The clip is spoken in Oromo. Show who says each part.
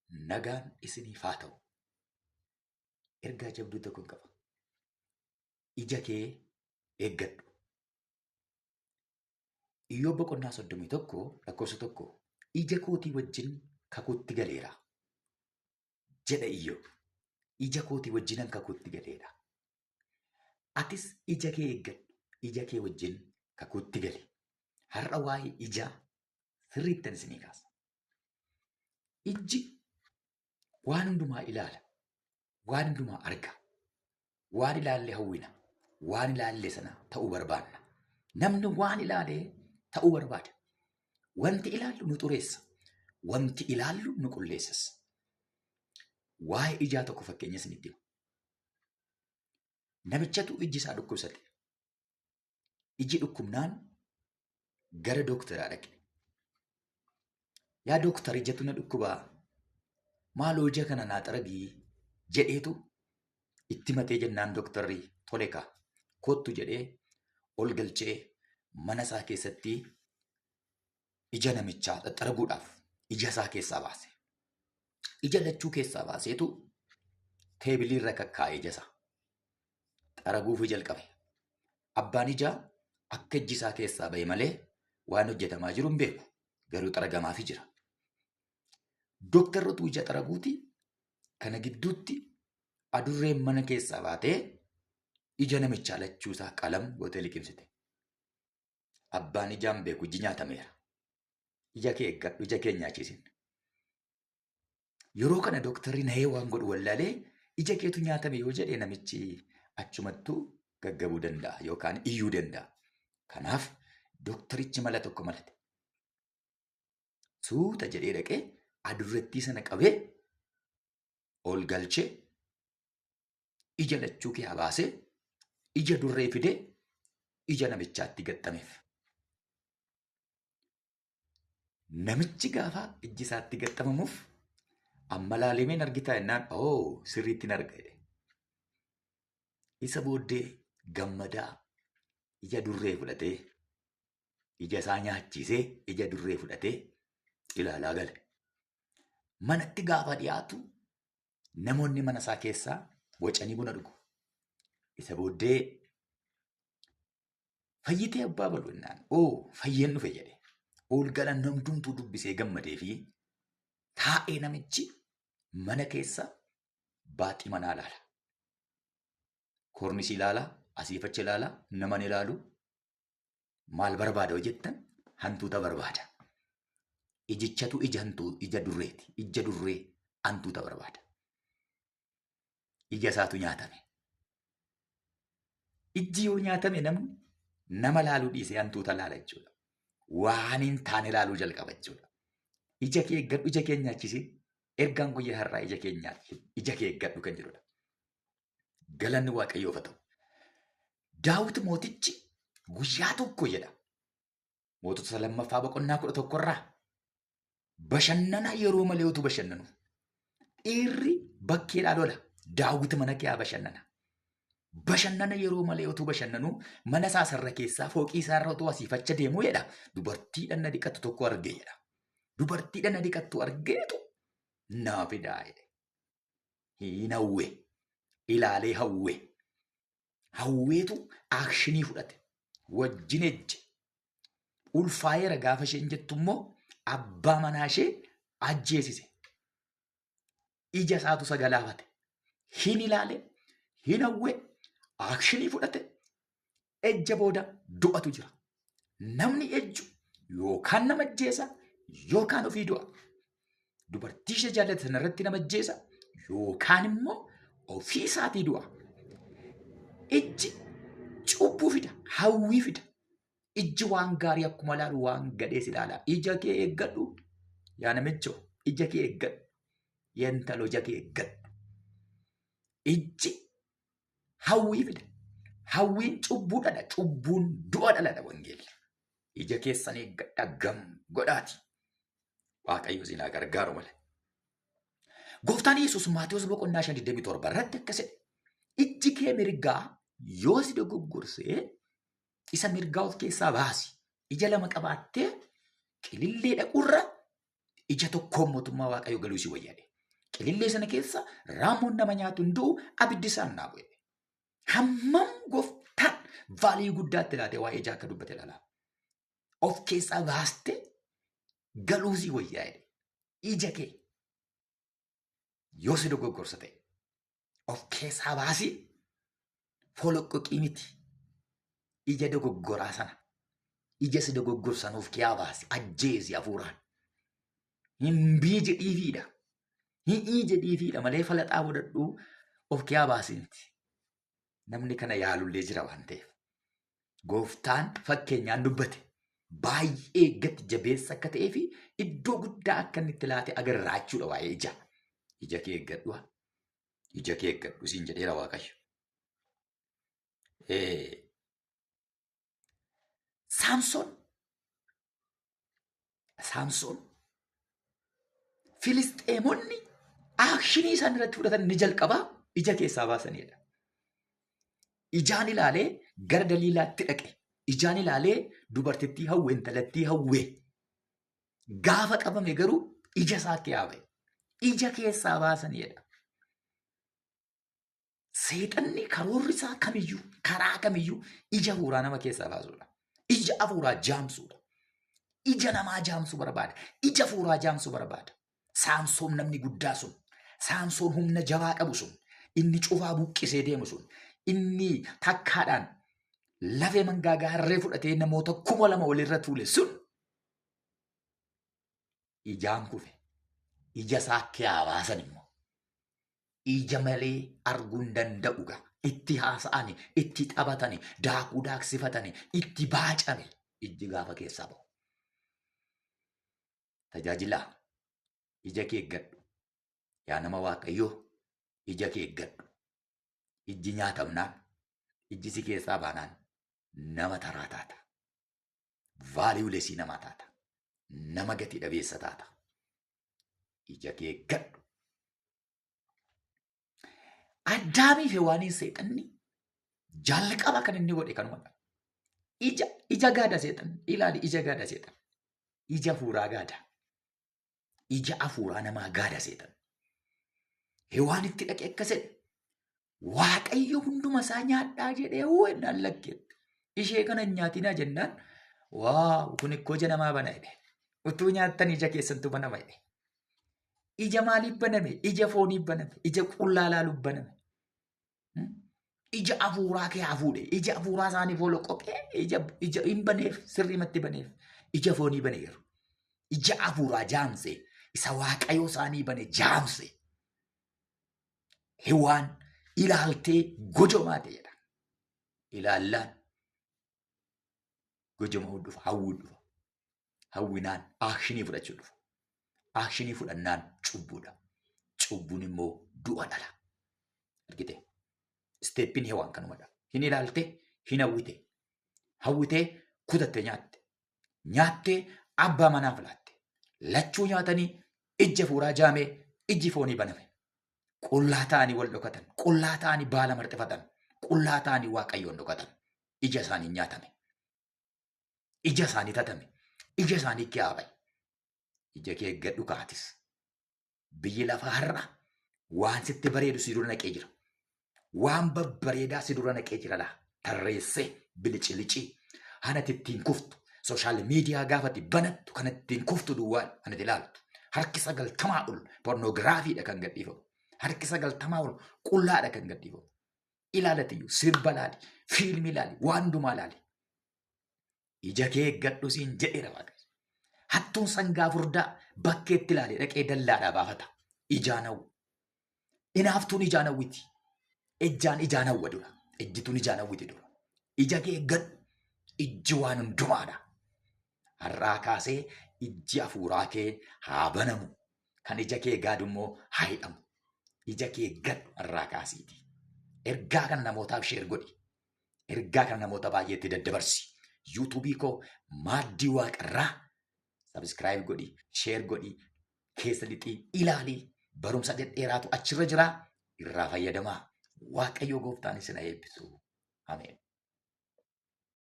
Speaker 1: Nagaan isiniif haa ta'u. Ergaa jabduu tokkon qaba. Ija kee eeggadhu. Iyyoob boqonnaa 31 lakkoofsa 1 ija kootii wajjin kakuutti galeera jedha Iyyoob. Ija kootii wajjinan kakuutti galeera. Atis ija kee eeggadhu. Ija kee wajjin kakuutti gali. Har'a waa'ee ijaa sirriittan isinii kaasa. Ijji waan hundumaa ilaala. Waan hundumaa arga. Waan ilaalle hawwina. Waan ilaalle sana ta'uu barbaanna. Namni waan ilaalee ta'uu barbaada. Wanti ilaallu nu xureessa. Wanti ilaallu nu qulleessas. Waa'ee ijaa tokko fakkeenya isinitti hima. Namichatu ijji isaa dhukkubsate. Iji dhukkubnaan gara dooktaraa dhaqe. Yaa dooktar ijatu na dhukkubaa maaloo ija kana naa xaragii jedheetu itti matee jennaan dooktarri tole kaa kottu jedhee ol galchee mana isaa keessatti ija namichaa xaxxaraguudhaaf ija isaa keessaa baase. Ija lachuu keessaa baaseetu teebilii irra kakkaa'e ija isaa. Xaraguufii jalqabe. Abbaan ijaa akka ijji isaa keessaa ba'e malee waan hojjetamaa jiru hin beeku. Garuu xaragamaafii jira. Dooktarri utuu ija xaraguuti kana gidduutti adurreen mana keessaa baatee ija namichaa lachuu isaa qalam gootee liqimsite. Abbaan ijaan beeku ijji nyaatameera. Ija kee eeggadhu, ija kee hin nyaachisin. Yeroo kana dooktarri nahee waan godhu wallaalee ija keetu nyaatame yoo jedhe namichi achumattuu gaggabuu danda'a yookaan iyyuu danda'a. Kanaaf dooktarichi mala tokko malate. Suuta jedhee dhaqee adurrettii sana qabee ol galchee ija lachuu kee baasee ija durree fidee ija namichaatti gaxxameef. Namichi gaafa ijji isaatti gaxxamamuuf amma laalemeen argitaa jennaan oo sirriitti hin arga jedhe. Isa booddee gammadaa ija durree fudhatee ija isaa nyaachisee ija durree fudhatee ilaalaa gale. Manatti gaafa dhiyaatu namoonni mana isaa keessaa wacanii buna dhugu. Isa booddee fayyitee abbaa balu jennaan oo fayyeen dhufe jedhe. Ol galan namdumtuu dubbisee gammadee fi taa'ee namichi mana keessa baaxii manaa ilaala. Kornisii ilaala, asiif achi ilaala, nama ni ilaalu. Maal barbaada yoo jettan hantuuta barbaada. Ijichatu ija hantuu ija durreeti. Ija durree hantuuta barbaada. Ija isaatu nyaatame. Ijji yoo nyaatame namni nama laaluu dhiisee hantuuta laala jechuudha. Waan hin taane laaluu jalqaba jechuudha. Ija kee eeggadhu, ija kee nyaachisi. Ergaan guyyaa har'aa ija kee nyaachisi, ija kee eeggadhu kan jedhudha. Galanni Waaqayyoof haa ta'u. Daawit mootichi guyyaa tokko jedha. Mootota lammaffaa boqonnaa 11 irraa bashannana yeroo malee utuu bashannanu. Dhiirri bakkeedhaa lola. Daawit mana kee haa bashannana. Bashannana yeroo malee utuu bashannanuu mana isaa sarara keessaa fooqii isaarra utuu asiif achi deemuu jedha. Dubartii dhanna dhiqattu tokko argee jedha. Dubartii dhanna dhiqattu argeetu naa fidaa jedhe. Hin hawwe. Ilaalee hawwe. Hawweetu aakshinii fudhate. Wajjin ejje. Ulfaa'eera gaafa isheen jettu immoo abbaa manaa ishee ajjeesise. Ija isaatu isa galaafate. Hin ilaale, hin hawwe, aakshinii fudhate. Ejja booda du'atu jira. Namni ejju yookaan nama ajjeesa yookaan ofii du'a. Dubartii ishee jaallate sana irratti nama ajjeesa yookaan immoo ofii isaatii du'a. Ijji cubbuu fida, hawwii fida. Ijji waan gaarii akkuma ilaalu waan gadhees ilaala. Ija kee eeggadhu. Yaa namicho, ija kee eeggadhu. Yaa intalo, ija kee eeggadhu. Ijji hawwii fida. Hawwiin cubbuu dhala. Cubbuun du'a dhaladha wangeelli. Ija keessan eeggadha gam godhaati. Waaqayyo isin haa gargaaru malee. Gooftaan Yesuus Maatewos boqonnaa 5:27 irratti akkas jedhe. Ijji kee mirgaa yoo si dogoggorsee isa mirgaa of keessaa baasi. Ija lama qabaattee qilillee dhaqurra ija tokkoon mootummaa Waaqayyoo galuu si wayya jedhe. Qilillee sana keessa raammoon nama nyaatu hin du'u, abiddi isaan naabu jedhe. Hammam gooftaan vaalii guddaatti laatee waa'ee ijaa akka dubbate ilaalaa. Of keessaa baastee galuusii wayyaa jedhe. Ija kee yoo si dogoggorsa ta'e of keessaa baasii foloqqoqii miti. Ija dogoggoraa sana ija si dogoggorsan of keessaa baasi ajjeesi hafuuraan. Hin bii jedhiifiidha. Hin ii jedhiifiidha malee falaxaa godhadhuu of keessaa baasii miti. Namni kana yaalullee jira waan ta'eef. Gooftaan fakkeenyaan dubbate baay'ee gati jabeessa akka ta'ee fi iddoo guddaa akka inni itti laate agarraa jechuudha waa'ee ijaa. Ija kee eeggadhu. Ija kee eeggadhu siin jedheera Waaqayyo. Saamsoon Saamsoon Filisxeemonni aakshinii isaan irratti fudhatan ni jalqabaa ija keessaa baasanidha. Ijaan ilaalee gara Daliilaatti dhaqe. Ijaan ilaalee dubartittii hawwe intalattii hawwe. Gaafa qabame garuu ija isaa keessaa ba'e. Ija keessaa baasanidha. Seexanni karoorri isaa kamiyyuu karaa kamiyyuu ija hafuuraa nama keessaa baasuudha. Ija hafuuraa jaamsuudha. Ija namaa jaamsuu barbaada. Ija hafuuraa jaamsuu barbaada. Saamsoon namni guddaa sun, Saamsoon humna jabaa qabu sun, inni cufaa buqqisee deemu sun, inni takkaadhaan lafee mangaagaa harree fudhatee namoota 2000 walirra tuule sun ijaan kufe. Ija isaa keessaa baasan immoo. Ija malee arguu hin danda'u gaa. Itti haasa'ani, itti taphatani, daakuu daaksifatani, itti baacame ijji gaafa keessaa ba'u. Tajaajilaa ija kee eeggadhu. Yaa nama Waaqayyoo ija kee eeggadhu. Ijji nyaatamnaan, ijji si keessaa baanaan nama taraa taata. Vaaliyu namaa taata. Nama gatii dhabeessa taata. Ija kee eeggadhu. Addaamii fi Hewaaniin seexanni jalqaba kan inni godhe kanumadha. Ija ija gaada seexanni. Ilaali ija gaada seexanni. Ija hafuuraa gaada. Ija hafuuraa namaa gaada seexanni. Hewaanitti dhaqee akkas jedhe. Waaqayyo hunduma isaa nyaadhaa jedhee hoo jennaan lakkeetti. Ishee kana hin nyaatinaa jennaan waaw kun ikkoo ija namaa bana jedhe. Utuu nyaattan ija keessantu banama jedhe. Ija maaliif baname? Ija fooniif baname. Ija qullaa laaluuf baname. Ija hafuuraa kee haa fuudhe. Ija hafuuraa isaanii foolo qophee ija ija hin baneef sirriimatti baneef. Ija foonii baneeru. Ija hafuuraa jaamse. Isa waaqayyoo isaanii bane jaamse. Hewaan ilaaltee gojomaate jedha. Ilaallaan gojoma'uu dhufa, hawwuu dhufa. Hawwinaan aakshinii fudhachuu dhufa. Aakshinii fudhannaan cubbuudha. Cubbuun immoo du'a dhala. Argite? Isteeppiin hewaan kanumadha. Hin ilaalte, hin hawwite. Hawwitee kutatte nyaatte. Nyaattee abbaa manaaf laatte. Lachuu nyaatanii ijji hafuuraa jaamee ijji foonii baname. Qullaa ta'anii wal dhokatan. Qullaa ta'anii baala marxifatan. Qullaa ta'anii waaqayyoon dhokatan. Ija isaanii nyaatame. Ija isaanii tatame. Ija isaanii kiyaa ba'e. Ija kee eeggadhu kaatis. Biyyi lafaa har'a waan sitti bareedu si dura naqee jira. Waan babbareedaa si dura naqee jira laa. Tarreessee bilicilicii. Hanati ittiin kuftu. Social media gaafati banattu kan ittiin kuftu duwwaa kanatti ilaaltu. Harki 90 ol pornogiraafiidha kan gadhiifamu. Harki 90 ol qullaadha kan gadhiifamu. Ilaalatiyyuu sirba laali, fiilmii laali, waan hundumaa laali. Ija kee eeggadhu siin jedheera Waaqayyo. Hattuun sangaa furdaa bakkeetti ilaalee dhaqee dallaadhaa baafata. Ijaan hawwu. Inaaftuun ijaan hawwiti. Ejjaan ijaan hawwa dura. Ejjituun ijaan hawwiti dura. Ija kee eeggadhu. Ijji waan hundumaadha. Har'aa kaasee ijji hafuuraa kee haa banamu. Kan ija kee gaadu immoo haa hidhamu. Ija kee eeggadhu har'aa kaasiiti. Ergaa kana namootaaf share godhi. Ergaa kana namoota baay'eetti daddabarsi. Yuutuubii koo Maaddii Waaqarraa subscribe godhi, share godhi, keessa lixii ilaali. Barumsa dhedheeraatu achirra jira. Irraa fayyadamaa. Waaqayyo gooftaan isin haa eebbisu. Ameen.